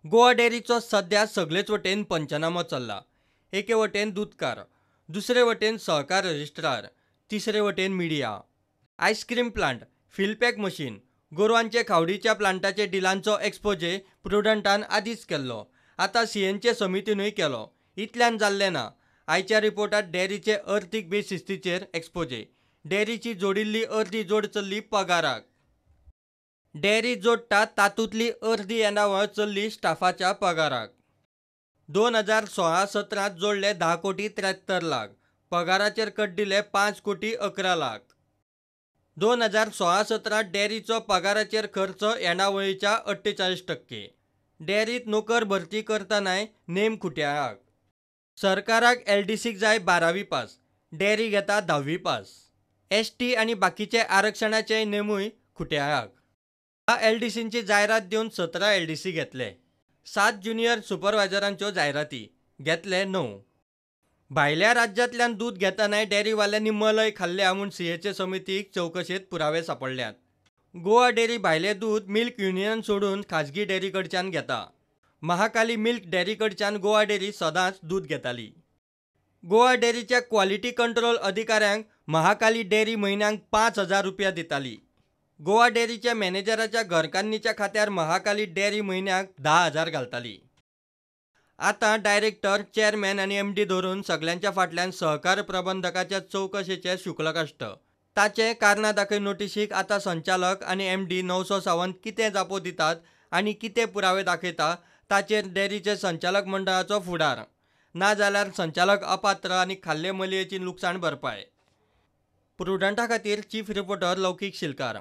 गोवा डेअरीचो सध्या सगळेच वटेन पंचनामो चल्ला. एके वटेन दुदकार, दुसरे वटेन सहकार रजिस्ट्रार, तिसरे वटेन media. Ice cream plant, Fillpak machine, गोरवांचे खावडीच्या प्लांटाचे डिलांचो एक्सपोजे प्रुडंटान आदींच केल्लो. आतां सीएनचे समितीनूय केलो. इतल्यान जाल्लें ना. आयच्या रिपोर्टात डेअरीचे अर्थीक बेशिस्तीचेर एक्सपोजे. डेअरीची जोडिल्ली अर्दी जोड चल्ली पगाराक. डेअरी जोडटा तातूंतली अर्दी येणावळ चल्ली स्टाफाच्या पगाराक. 2016-17 जोडले 10 कोटी 73 लाख, पगाराचेर कड्डिले 5 कोटी 11 लाख. 2016-17 डेअरीचो पगाराचेर खर्च येणावळीच्या 48%. डेअरीत नोकर भरती करतनाय नेम खुट्याक. सरकाराक एलडीसीक जाय 12वी पास, डेअरी घेता 10वी पास. एसटी आनी बाकीचे आरक्षणाचे नेमूय खुट्याक. 10 एलडीसींची जायरात दिवन 17 एलडीसी घेतले. 7 ज्युनियर सुपरवायझरांच्यो जायराती घेतले 9. भायल्या राज्यांतल्यान दूद घेतनाय डेअरीवाल्यांनी मलय खाल्ल्या म्हूण सीएचे समितीक चवकशेंत पुरावे सांपडल्यात. गोवा डेअरी भायलें दूद मिल्क युनियन सोडून खाजगी डेअरी कडच्यान घेता. महाकाली मिल्क डेअरी कडच्यान गोवा डेअरी सदांच दूद घेताली. गोवा डेअरीच्या क्वालिटी कंट्रोल अधिकाऱ्यांक महाकाली डेअरी म्हयन्याक 5,000 रुपया दिताली. गोवा डेअरीच्या मॅनेजराच्या घरकान्नीच्या खात्यार महाकाली डेअरी म्हयन्याक 10,000 घालताली. आतां डायरेक्टर, चेअरमॅन आनी एमडी धरून सगल्यांच्या फाटल्यान सहकार प्रबंधकाच्या चवकशेचे शुक्लकाश्ट. ताचे कारणां दाखय नोटिशीक आतां संचालक आनी एमडी 900 सावंत कितें जापो दितात आनी कितें पुरावे दाखयता ताचेर डेअरीचे संचालक मंडळाचो फुडार. नाजाल्यार संचालक अपात्र आनी खाल्ले मलयेची लुकसाण भरपाय. प्रुडंटा खातीर चीफ रिपोर्टर लौकीक शिलकार.